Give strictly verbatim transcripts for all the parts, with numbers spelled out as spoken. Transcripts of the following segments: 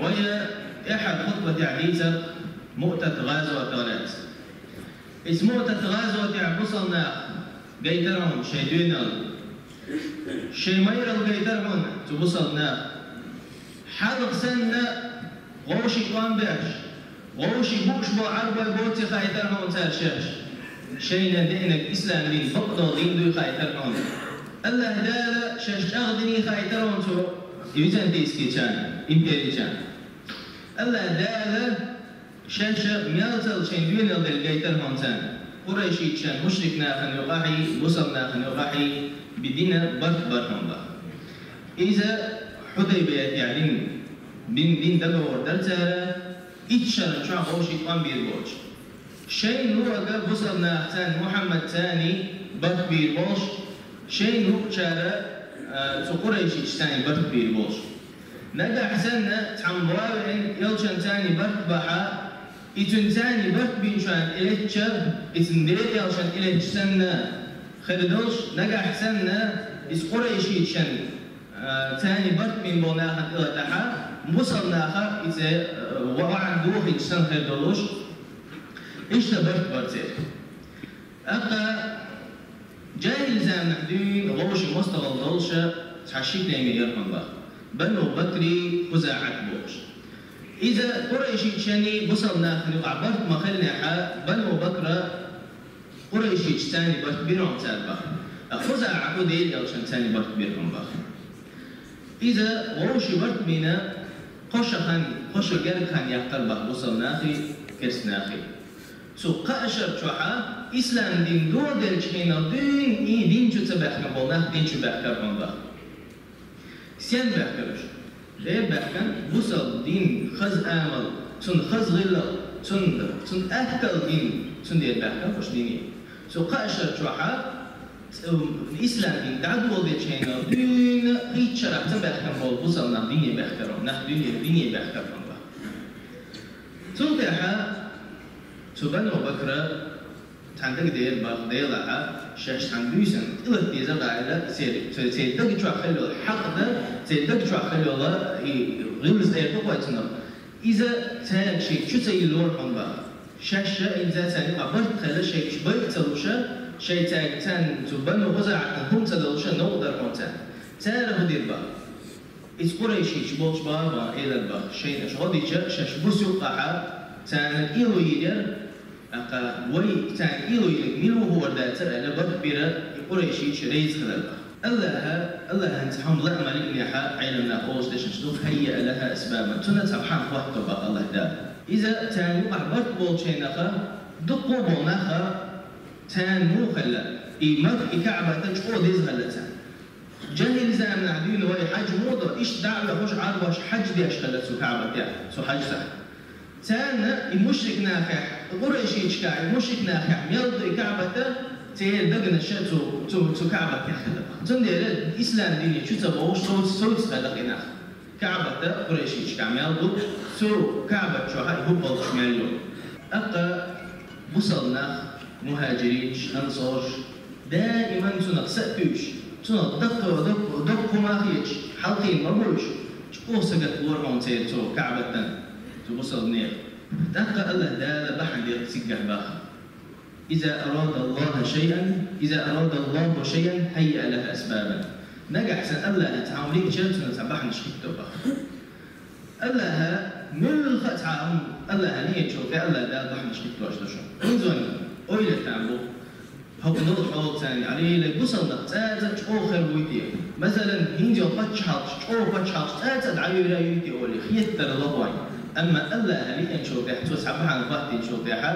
Вай тӀаьххьара хутбатехь дийцар Муътат гӀазотах лаьцна. Иза Муътат гӀазотехь бусалба нах гайтар хьуна шайн доьналла. Шайн майралла гайтар хьуна цу бусалба нах. Хьалха санна вовшийн тӀом беш, вовшийн бууш болу Ӏарбой боций хаийтар хьуна цара шаьш. Шайна деанарг ислам дин бакъдолу дин дуй хаийтар хьуна. АллахӀ Дала шаьш чӀагӀдиний хаийтар хьуна цу византийскийчарна, империчарна. АллахӀ Дала шаьш мелцал шайн доьналла делла гайтар хьуна царна. Къурайшичарна, мушрик нахана юкъахь а, бусалба нахана юкъахь а бина барт бар хьуна бах. Иза Хьудайбиятехь дин, дин, дин договор дара цара, итт шарна чохь вовшийн тӀом бийр боцуш. Шайна луъург бусалба нах царна, Мухьаммад царний барт бийр болуш, шайна луъучара, а, цу къурайшича царний барт бийр болуш. Нагахь санна цхьамма ван веана элчан царний барт бахьа, и цуьнан царний барт бинчарна тӀелеттача, и цуьнан ден элчан тӀелеттача санна хир долуш, нагахь санна иза къурайшичан, а, царний барт бина болу нахана тӀелатахьа, бусалба наха иза, а, ва-, ваӀда дохийча санна хир долуш, иштта барт бар церан. ТӀаккха жаьхӀил заманахь дуьйна вовшийн мостагӀалла долуша цхьа ши тайпа яра хьуна бах. Бану Бакри, ХузаӀат бохуш. Иза къурайшичанний бусалба нахана юкъахь барт ма хиллехьа, Бану Бакра къурайшича царний барт бира хьуна цара бах. ХузаӀату ден элчан царний барт бира хьуна бах. Иза вовшийн барт бина кхо шо хан, кхо шо гергга хан яьккхира бах бусалба нахий, керста нахий. Цу кхаа шар чохьа ислам дин доладелча хенахь дуьйна и дин чу ца баьхкина болу нах дин чу баьхкира хьуна бах. Стенна баьхкира уьш? Дера баьхкина, бусалба дин, хаза амал, цунна хаза гӀиллакх, цунна, цунна атталла дин, цундела баьхкина уьш дине. Цу кхаа шар чохьа ислам дин дӀадоладелча хенахь дуьйна кхойтта шарахь ца баьхкина болу бусалба нах дине баьхкира хьуна, нах дуьне дине баьхкира хьуна бах. Цул тӀаьхьа цу Бану Бакра цхьана дага дера бах, делахьа, шаьш цхьана буьйсанна тӀелата деза гӀайра, церан, церан, церан дага чохь хилла йолу хьакъ дан, церан дага чохь хилла йолу и гӀиллакх эр ду кхойцунах. Иза цаьрга шайга чу ца йиллора хьуна бах. Шаьш ша инза царна юкъа барт хилла, шайга шу байа ца луша, шайн цаьрга царна цу Бану ХузаӀатан хӀума ца далуша новкъа дара хьуна царна. Цара хӀун дира бах? Иза къурайшича болчу бахьана элар бах, шайна аша гӀо дича, шаьш бус юккъахьа царна кӀело йийр яра, тӀаккха вай царна кӀело йийриг мила ву хӀора дацара аьлла, барт бира и къурайшича рейза хилар бах. АллахӀа, АллахӀан цхьа хӀума лаа ма лиънехьа, Ӏеламнаха олуш дешнаш ду, хаййа лаха асбабан, цунна цхьа бахьана хӀотто бах АллахӀ Дала. Иза царна юкъахь барт болчу хенахь, дуккха а болу наха царна муха хилла, и Макка, и КаӀбата чӀогӀа деза хилла царна. ЖаьхӀил заманахь дуьйна вай хьаьж муха до, иштта дӀа а вехуш, Ӏарбош хьаьж деш хилла цу КаӀбатехь, цу хьаьжцахь. Царна и мушрик нахехь, къурайшичкахь, и мушрик нахехь мел ду и КаӀбата, церан дагнаша цу, цу, цу КаӀбатехь хилла. Цундела ислам дине чу ца богӀуш, совц-, совцахь хилла и нах. КаӀбата къурайшичкахь мел ду, цу КаӀбат чохь и хӀуббалгаш мел йо. ТӀаккха бусалба нах, мухьаджиринаш, ансораш, даиман цунах са а туьйсуш, цунах даккха, даккха, даккха хӀума а хеташ, хьалхийна ма буьйш, чӀогӀа сагатдора хьуна церан цу КаӀбатан, цу бусалба нехан. ТӀаккха АллахӀ Дала бахьана дира цигахь баха. إذا أراد الله شيئا، إذا أراد الله شيئا هيأ له أسبابا. Нагахь санна АллахӀа цхьа хӀума лиъча, цунна цхьа бахьанаш хӀитто баха. АллахӀа муьлхха а цхьа хӀума, АллахӀа лиъначул тӀе АллахӀ Дала бахьанаш хӀиттош ду шуна. ХӀунда аьлча ойла там бу. ХӀокху долу хьолаца, Ӏалийлай, бусалба нах цӀа-, цӀа чӀогӀа хир вуй те? Масалан, хӀинца йолу паччахьалкхаш, чӀогӀа паччахьалкхаш цӀа-, цӀа дӀайуьйр юй те олий, хеттара лохой. Амма АллахӀа лиъначул тӀехь, цо цхьа бахьана хӀоттийначул тӀехь,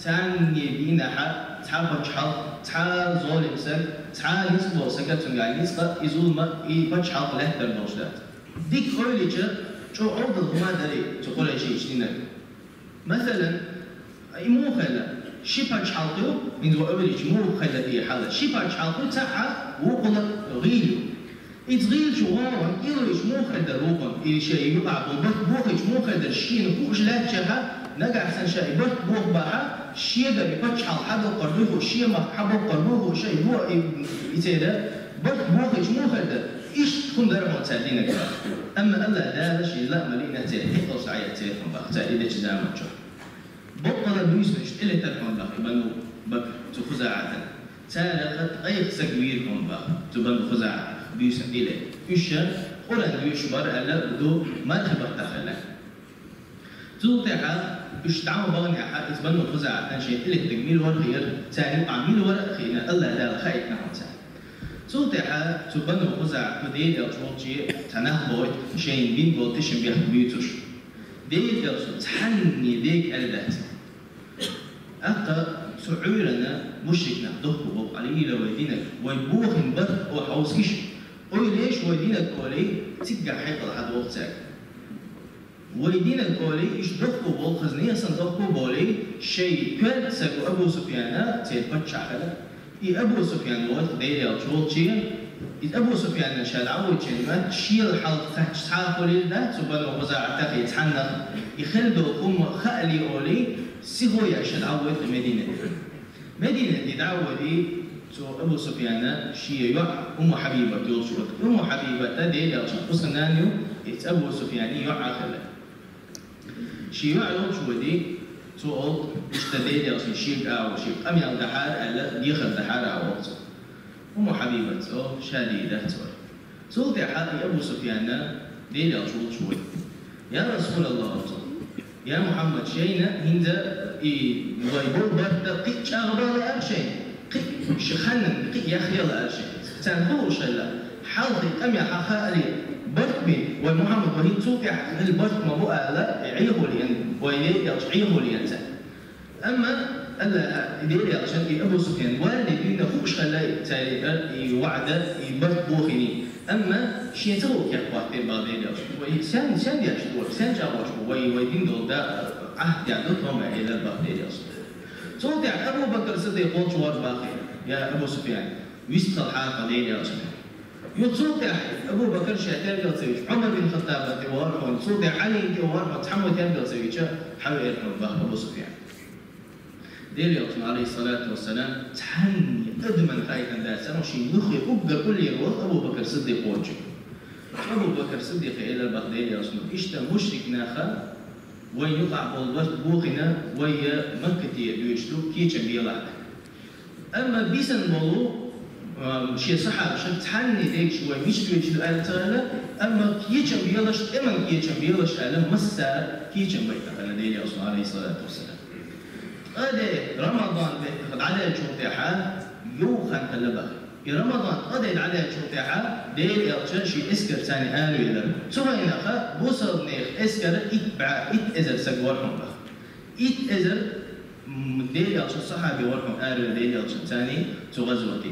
царний дийнахьа цхьа паччахьалкх, цхьа золим саг, цхьа ницкъ болу сага цуьнга ницкъ, и зулма, и паччахьалкх лаьттар долуш дац. Дика ойла йича, чӀогӀа Ӏовдал хӀума дарий цу къурайшийн динан. Масалан, и муха хилла? Ши паччахьалкх ю, хӀинца вай ойла йича, муха хилла те хьала? Ши паччахьалкх ю, цхьаъ вукхула гӀийла ю. Иза гӀийла чу вогӀу, кӀело йича муха хир дара вукхунна? И шайн юкъахь болу барт бохийча муха хир дара? Шена хууш лаьттачехьа, нагахь санна ша и барт бохабахьа, шегара и паччахьалкх хьабоккхур буй хууш, шен махка хьабоккхур буй хууш, ша и бо-, и, и церан барт бохийча муха хир дара? Иштта хӀума дара хьуна цара динарг баха. Амма АллахӀ Дала ший лаамал ийна церан хьекъалца дӀаяьхьира хьуна баха, цара и дечу заманчохь. Боккъала буьйсанаш тӀелетара хьуна баха и Бану Бакр цу ХузаӀатана. Цара ткъех саг вийра хьуна баха цу Бану ХузаӀатах, буьйсанна тӀелетара. Уьш Къуръан доьшуш бара аьлла ду мархи баттахь хилла. Цул тӀаьхьа уьш дӀа ма баханехьа, иза Бану ХузаӀатана шайна тӀелеттарг мила вара хиира, царна юкъахь мила вара а хиъна, АллахӀ Дала хаийтина хьуна царна. Цул тӀаьхьа цу Бану ХузаӀата Делан элча волчу цхьа нах бохуьйту, шайна бина болу тешнабехк буьйцуш. Делан элчано цхьанне дега аьлла дац. ТӀаккха цу Ӏуьйранна мушрик нах дохко боху, Ӏалийла вай динарг, вай бохийна барт хьовсийша, ойла еш вай динарг олий, циггахь хьекъал хьадоху цаьрга. Вай динарг олий, уьш дохко болу, хаза нехан санна дохко болий, шайн коьрта саго Абу Суфьяна, церан паччахь хилла. И Абу Суфьян вара Делан элча волчу. Иза Абу Суфьяна ша дӀавоьдучу хенахь, шел хьалха кхаьчча цхьа а хуьлийла дац цу Бану ХузаӀатах и цхьаннах. И хилла долу хӀума хаале олий, сихо еш ша дӀавоьду Мединате. Мединате дӀа а воьдий, цу Абу Суфьяна шен йоӀ Умму Хьабибат йолуш вара. Умму Хьабибат Делан элчан кхуза нана ю, иза Абу Суфьяна йоӀ а хилла. Шен йоӀ йолуш воьдий, цо олу, иштта Делан элчано шега агӀо, шега къамел дахьара аьлла, дехар дахьара агӀо цо. Умму Хьабибат цо ша дийр дац вара. Цул тӀаьхьа и Абу Суфьяна Делан элча волчу воьду. Я РасулаллахӀ, олу цо, я Мухьаммад, шайна хӀинца и вай болу барт кхин а чӀагӀбан лаьара шайна, кхин а ши ханна кхин а яхъян лаьара шайна. Царна хууш хилла, хьалха и къамел хьан хаале, барт бина, вай Мухьаммад, вай хӀинца цул тӀаьхьа хила барт ма бу аьлла, и Ӏехо леана, вай Делан элча Ӏехо леана царна. Амма АллахӀ, и Делан элчан и Абу Суфьян валле дуьйна хууш хилла цаьрга и ваӀда, и барт бохийна. Амма шен ца хуу кехат хӀоттийра баха Делан элча. Вай сен, сен деш ду, сен чӀагӀош бу, вай, вай дина долу да, Ӏахд ян ду тхо ма элира баха Делан элча. Цул тӀаьхьа Абу Бакр Сиддикъ волчу вара баха, я Абу Суфьян, вистхила хьара тхо Делан элчанна. Юха цул тӀаьхьа Абу Бакр ша тергал ца вича, Ӏумар бин Хаттаба тӀе вахара хьуна, цул тӀаьхьа Ӏалина тӀе вахара хьуна, цхьаммо тергал ца вича, хьавеара хьуна баха Абу Суфьян. Делан элчано, Ӏалайхиссалату вассалам, цхьанне адамна хаийтина дац, амма шен юххе уггар уллера волу Абу Бакр Сиддикъ волчу. Абу Бакр Сиддикъе элира баха Делан элчано, иштта мушрик наха вайн юкъахь болу барт бохийна, вай Маккате доьшуш ду, кечам белахь. Амма бисина болу, а, шен сахьабашка цхьанне дегаш вай мича доьшуш ду аьлла ца аьлла, амма кечам белаш, тӀеман кечам белаш аьлла, массара кечам байтина хилла Делан элчано, Ӏалайхиссалату вассалам. Ткъа де Рамадан беттах дӀадаьллачул тӀаьхьа юха хан хилла баха. И Рамадан ткъа де дӀадаьллачул тӀаьхьа Делан элча шен эскарца аравелира. Цу хенахь бусалба нехан эскар итт бӀе, итт эзар саг вара хьуна баха. Итт эзар, м, Делан элчан сахьаби вара хьуна аравелла Делан элчанца цу гӀазоте.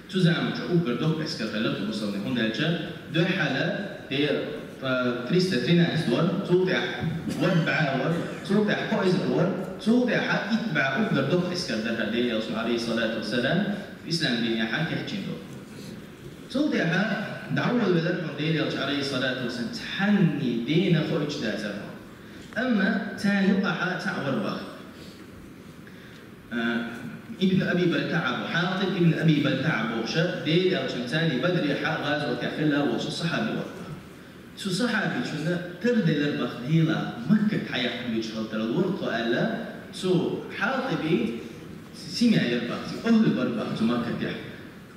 Цу заманчохь уггар доккха эскар хилла цу бусалба нехан, хӀунда аьлча дуьххьара де, а, триста тринадцать вара, цул тӀаьхьа ворхӀ бӀе вара, цул тӀаьхьа кхо эзар вара, цул тӀаьхьа итт бӀе уггар доккха эскар дара Делан элчан, Ӏалайхиссалату вассалам, ислам динехьа кечйина долу. Цул тӀаьхьа дӀаволавелира хьуна Делан элча, Ӏалайхиссалату вассалам, цхьанне дена хоуьйтуш дацара хьуна. Амма царна юкъахь цхьаъ вара баха. А, Ибн Аби Балтаъа бу, Хьатиб ибн Аби Балтаъа бохуш, Делан элчанца Бадрехьа гӀазотехь хилла волчу сахьаби вара. Цу сахьабичунна тарделира баха Делан, Маккат хьаяккха дуьйцуш хила тарлора тхо аьлла, цу Хьатиби семья яра баха, цуьнан охӀла бара баха цу Маккатехь.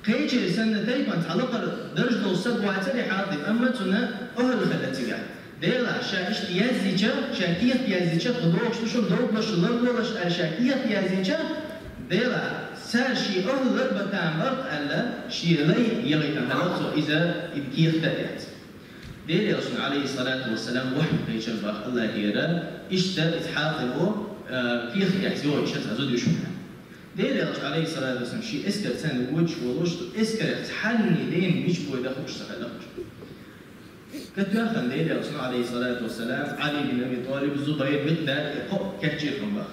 Кхечеран санна тайпана цхьа лакхара дарж долу саг вацара и Хьатиб, амма цуьнан охӀла хилла цигахь. Делахь, ша иштта яздича, ша кехат яздича, кху догӀуш ду шуна, довдалаш, ларлолаш аьлла ша кехат яздича, Делахь, цара шен охӀла ларбан тарло аьлла, шен лай яхийтина хилла цо иза, и кехат а эцна. Делан элчано, Ӏалайхиссалату вассалам, вахьйу кхечира баха АллахӀера, иштта иза Хьатибо, а, кехат эцна йоцуш цхьа зуда ю шуна. Делан элча, Ӏалайхиссалату вассалам, шен эскарца воьдуш волуш, эскарех цхьанне дена мича бохуш ца хилла. Кхетта ваьхна Делан элчано, Ӏалайхиссалату вассалам, Ӏали бин Аби ТӀалиб, Зубайр, Микъдад, и кхоъ кечйира хьуна баха.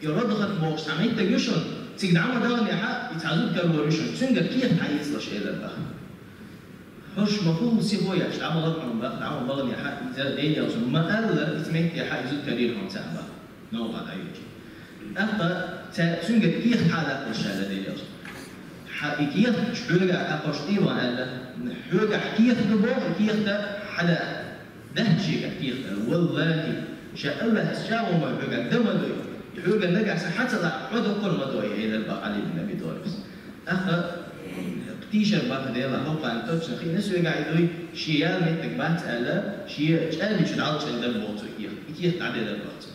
И Радгъат бохуш цхьа меттиг ю шуна, цига дӀа ма даханехьа, и цхьа зуда карор ю шуна, цуьнгара кехат дӀаэцалаш элира баха. ХӀорш ма хӀума сихо еш дӀа ма лаха хьуна баха, дӀа ма баханехьа, иза Делан элчано ма аллара, иза меттехьа и зуда карийра хьуна царна баха. Новкъа дӀайоьдуш. ТӀаккха ца-, цуьнгара кехат хьалаяккхалаш аьлла Делан элчано. Хьа и кехаташ хьоьгахь дӀакхоьхьуш дийла аьлла, хьоьгахь кехат ду боху, и кехат хьада дац шегахь кехат аьлла. Валлахи, ша Аллахьца чӀагӀо ма хьоьгахь, дан ма дой. И хьоьгахь нагахь санна хьа ца лахь, хьо дуккха ма дой, элира бах Ӏали бин Аби ТӀалибас. ТӀаккха тийшар бах Дела, хӀокхарна точно хиъна соьгахь и дуй, шен ял меттиг бац аьлла, шен чӀаьрмичу дӀалчӀаьнна дар боху цо и кехат, и кехат дӀаделар бах цо.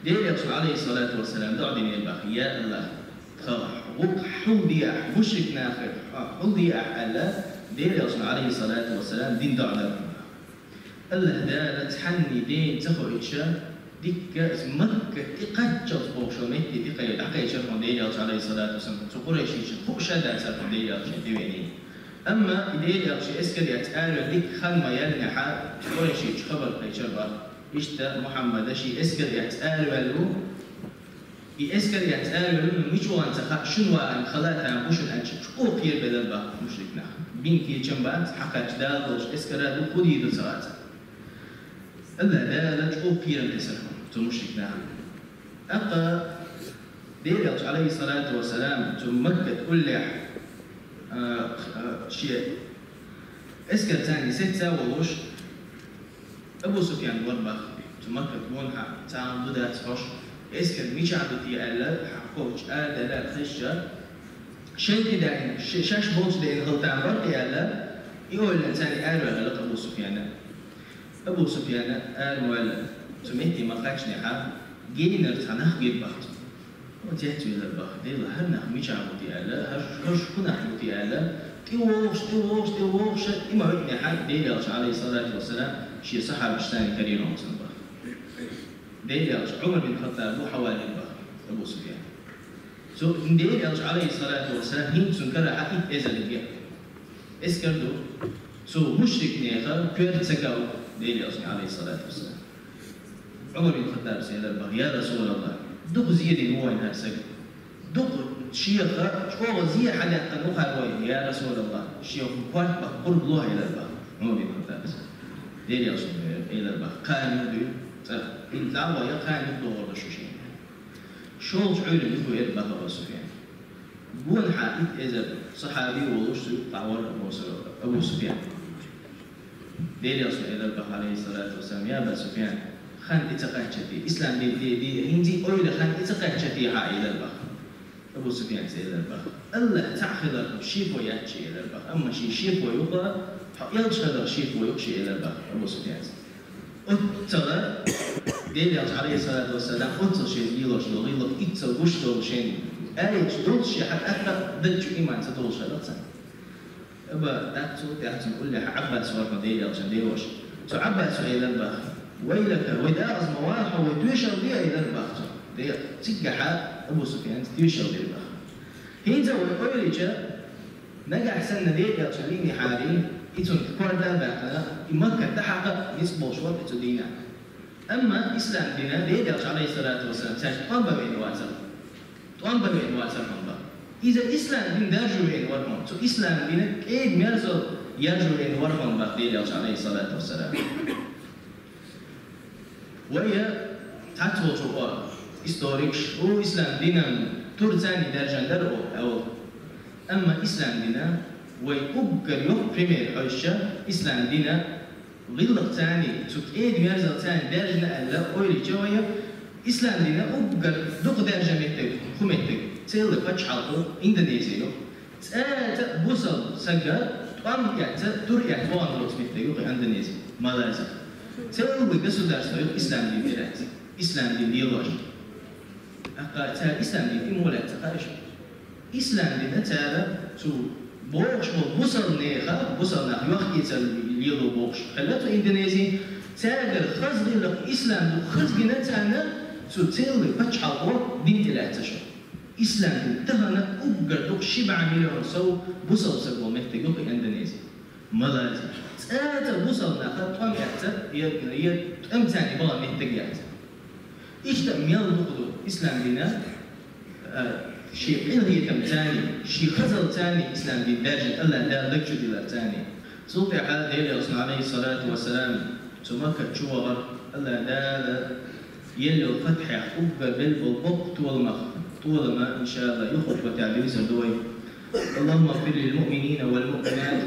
Делан Элчано, Ӏалайхиссалату вассалам, доӀа динера бах: «Я Аллах, тхан гӀуллакх хьулдехьа, мушрик нахах хьулдехьа», аьлла, Делан Элчано, Ӏалайхиссалату вассалам, дина доӀа дара. Аллах Дала цхьанне дена ца хоуьйтуш, дикка иза Макка тӀе кхаччалц бохуш йолу метте тӀе кхайкхина дӀакхайкхира хьуна Делан Элча, Ӏалайхиссалату вассалам, цу къурайшийн хӀуъа шадацара хьуна Делан Элча тӀевеана. Амма и Делан Элча эскарехь цӀарваьлла дикка хан ма яьллинехь, цу къурайшичу хабар кхайкхира бах. Иштта Мухьаммад шен эскарехь цӀарваьлла ву, и эскарехь цӀарваьлла ву, мичахь ву ца хаьа, шуна ваан хала тан бу шуна аьлча, чӀогӀа кхерабелира бах мушрик нах. Бина кечам бац, хьакхаьчча Дала долуш эскар а ду, хӀун дийр ду ца хаьа царна. Аллах Дала чӀогӀа кхерам тесира хьуна цу мушрик нахана. ТӀаккха Делан Элча, Ӏалайхиссалату вассалам, цу Маккат уллехь, а, а, шен эскарца сецна волуш, Абу Суфьян вара бах, цу Маккат гонахьа цхьа хӀума ду дац хьожуш, эскар мичахь ду те аьлла, хьа кхочу арадаьлла хезча, шайн кхин даьхна, ш-, шаьш болчу дена хӀаллак бара те аьлла, и ойланца араваьлла Абу Суфьяна. Абу Суфьяна ара ма ваьлла, цу метте ма кхаьчнехь, генара цхьа нах гира бах цунна. Оцу цецвелира бах, Дела, хӀара нах мичахь бу те аьлла, хӀара, хӀара шуна хӀун нах бу те аьлла, тӀевогӀуш, тӀевогӀуш, тӀевогӀуш, и ма витинехь, Делан Элча, Ӏалайхиссалату вассалам, шен сахьабашца карийра цунна бах. Делан Элча, Ӏумар бин Хаттаб ву хьавалийра бах Абу Суфьян. Цу Делан Элча, Ӏалайхиссалату вассалам, хӀинца цунна карахь итт эзар гергга эскар ду. Цу мушрикнехан коьрта ца го Делан Элчано, Ӏалайхиссалату вассалам. Ӏумар бин Хаттабас элира бах: «Я Расулаллах, дукха зе дина ву вайна хӀара стаг. Дукха шех чӀогӀа зе хьадаьккхина ву хӀара вайна, я Расулаллах, шен корта бах къурба ло», элира бах Ӏумар бин Хаттабас. Делан Элчано элира бах: «Кхана юха дуьйла цӀа, хӀинца дӀа а вай, кхана юха догӀур ду шу шена». ШолгӀачу Ӏуьйранна юха веара бах Абу Суфьян. Гонахьа итт эзар сахьаби волуш цу юкъахь вара Абу Су-, Абу Суфьян. Делан Элчано элира бах, Ӏалайхиссалату вассалам: «Я Аба Суфьян, хан тӀе ца кхаьчча те, ислам дин тӀе де, хӀинца а ойла хан тӀе ца кхаьчча те хьан?» элира бах. Абу Суфьяна элира бах: «Аллах цхьаъ хиларх шеко яц шен», элира бах, «амма шен шеко юха, хьо элча хиларх шеко юха шен», элира бах Абу Суфьяна. Оццала Делан Элча, Ӏалайхиссалату вассалам, оццала шен лелош долу гӀиллакх, иццал гуш долу шен аьлча долуш шен хьан тӀаккха даг чу иман ца долуш хиларх царна. Аба, тӀаккха цул тӀаьхьа цунна уллехь Ӏаббас вара хьуна Делан Элчан деваша. Цу Ӏаббаса элира бах: «Вайлака, вай дагӀаза ма ваха, вай тоьшалла де», элира бах цо. Де, циггахьа Абу Суфьяна тоьшалла дира бах. ХӀинца вай ойла йича, нагахь санна Делан Элча вийнехьарий, и цунна корта а баьккхина, и Макка тӀехьакха ницкъ болуш вара и цу дийнахь. Амма ислам дина Делан Элча, Ӏалайхиссалату вассалам, цаьрца тӀом бан веана вацара. ТӀом бан веана вацара хьуна бах. Иза ислам дин даржо веана вара хьуна. Цу ислам дина кӀеда-мерзалла яржо веана вара хьуна бах Делан Элча, Ӏалайхиссалату вассалам. Вай цхьацца волчу о, историкаш, у ислам динан тур царний даьржина дара о, аьлла. Амма ислам дина вай уггар йоккха пример хьоьжуча, ислам дина гӀиллакх царний, цу кӀеда-мерзалла царний даьржина аьлла, ойла йича вай, ислам дина уггар дукха даьржина меттиг, хӀун меттиг, целый пачхьалкх Индонезия ю. ЦӀа-цӀа бусалба сага тӀом эцна, тур эцна вахана доцу меттиг ю-кх Индонезия, Малайзия. Целый государство ю-кх ислам дин тӀелаьцна, ислам дин лелош. ТӀаккха цара ислам дин тӀе муха лаьцна ца хаьа шу? Ислам дина цара цу бохуш болу бусалба нехан, бусалба нах йохкийцар лело бохуш хилла цу Индонезин, цаьргара хаза гӀиллакх ислам ду хаза гина царна, цу целый пачхьалкхо дин тӀелаьцна шу. Ислам дин тахана уггар дукха ши бӀе миллион сов бусалба саг волу меттиг ю-кх Индонезия, Малайзия. ЦӀа-цӀа бусалба наха тӀом эцна, я, я тӀом царний бахана меттиг яц. Иштта мел дукха ду ислам дина, а, шен къинхетам царний, шен хазал царний ислам дин даьржина, Аллах Дала даг чу дилар царний. Цул тӀаьхьа Делан Элчано, Ӏалайхиссалату вассалам, цу Макка чу вахара, Аллах Дала елла йолу фатхьех уггар белла болу боккха толамах, толама, иншааллах, юха хутбатехь дуьйцур ду вай. اللهم اغفر للمؤمنين والمؤمنات